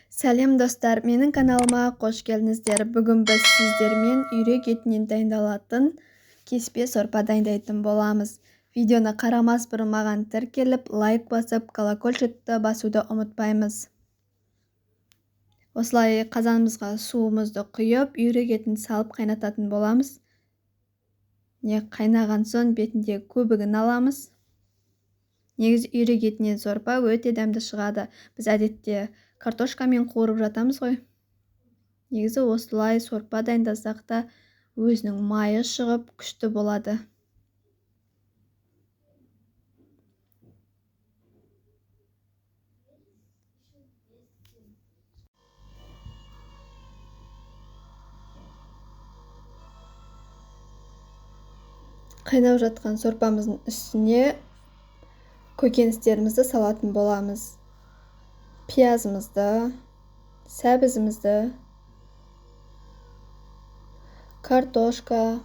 Сәлем, достар! Менің каналыма қош келдіңіздер. Бүгін біз сіздермен үйрек етінен дайындалатын кеспе сорпа дайындайтын боламыз. Видеоны қарамас бұрын маған тіркеліп, лайк басып, колокольчикті басуды ұмытпаймыз. Осылай қазанымызға суымызды құйып, үйрек етін салып қайнататын боламыз. Не қайнаған соң бетінде көбігін аламыз. Негізі үйрек етінен сорпа өте дәмді шығады. Біз әдетте картошкамен қуырып жатамыз ғой. Негізі осылай сорпа дайындасақ та өзінің майы шығып күшті болады. Қайнап жатқан сорпамыздың үстіне көкөністерімізді салатын боламыз. Пиязымызды, сәбізімізді, картошка,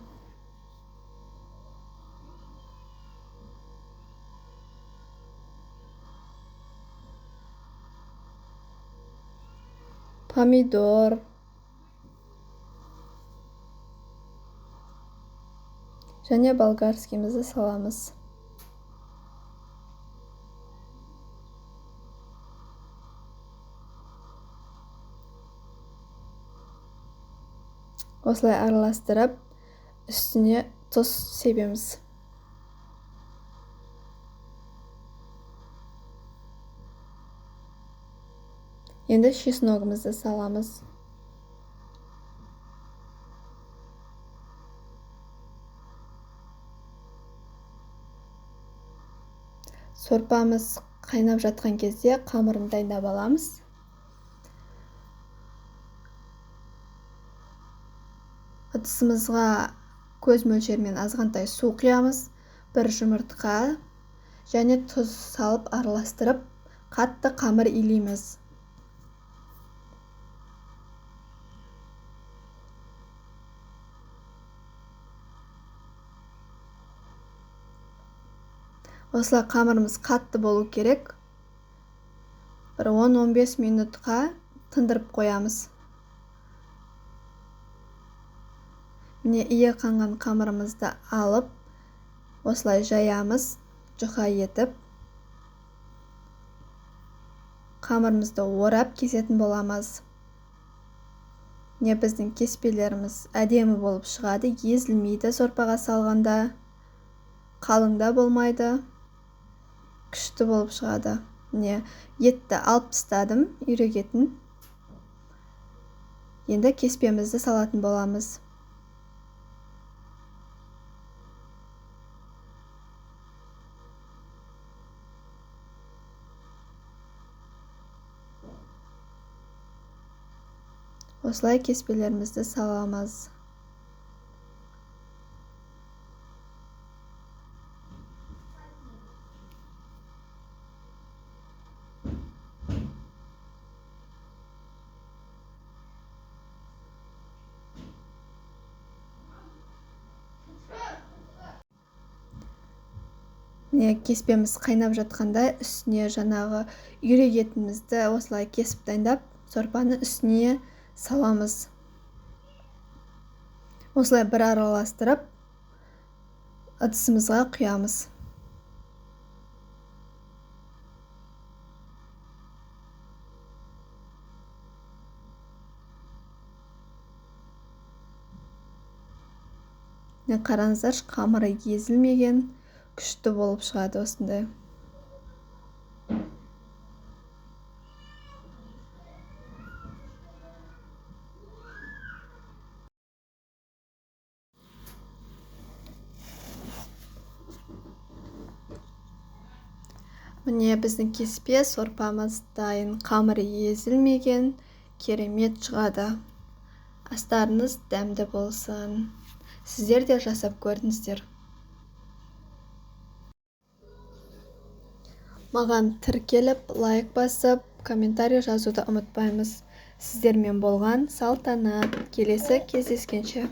помидор, және болгарскийімізді саламыз. Осылай араластырып, үстіне тұз себеміз. Енді чесногымызды саламыз. Сорпамыз қайнап жатқан кезде қамырын дайындап аламыз. Ыдысымызға көз мөлшерімен азғантай су құямыз, бір жұмыртқа және тұз салып араластырып, қатты қамыр илейміз. Осылай қамырымыз қатты болу керек. Бір 10-15 минутқа тындырып қоямыз. Міне, ие қанған қамырымызды алып, осылай жаямыз, жұқа етіп. Қамырымызды орап кесетін боламыз. Міне, біздің кеспелеріміз әдемі болып шығады, езілмейді сорпаға салғанда, қалың да болмайды, күшті болып шығады. Міне, етті алып тастадым, үйрек етін. Енді кеспемізді салатын боламыз. Осылай кеспелерімізді саламыз. Міне, кеспеміз қайнап жатқанда үстіне жаңағы үйрек етімізді осылай кесіп дайындап, сорпаны үстіне саламыз. Осылай бір араластырып, ыдысымызға құямыз. Міне, қараңыздаршы, қамыры езілмеген, күшті болып шығады осындай. Міне, біздің кеспе сорпамыз дайын, қамыры езілмеген, керемет шығады. Астарыңыз дәмді болсын. Сіздер де жасап көрдіңіздер. Маған тіркеліп, лайк басып, комментарий жазуды ұмытпаймыз. Сіздермен болған Салтанат. Келесі кездескенше.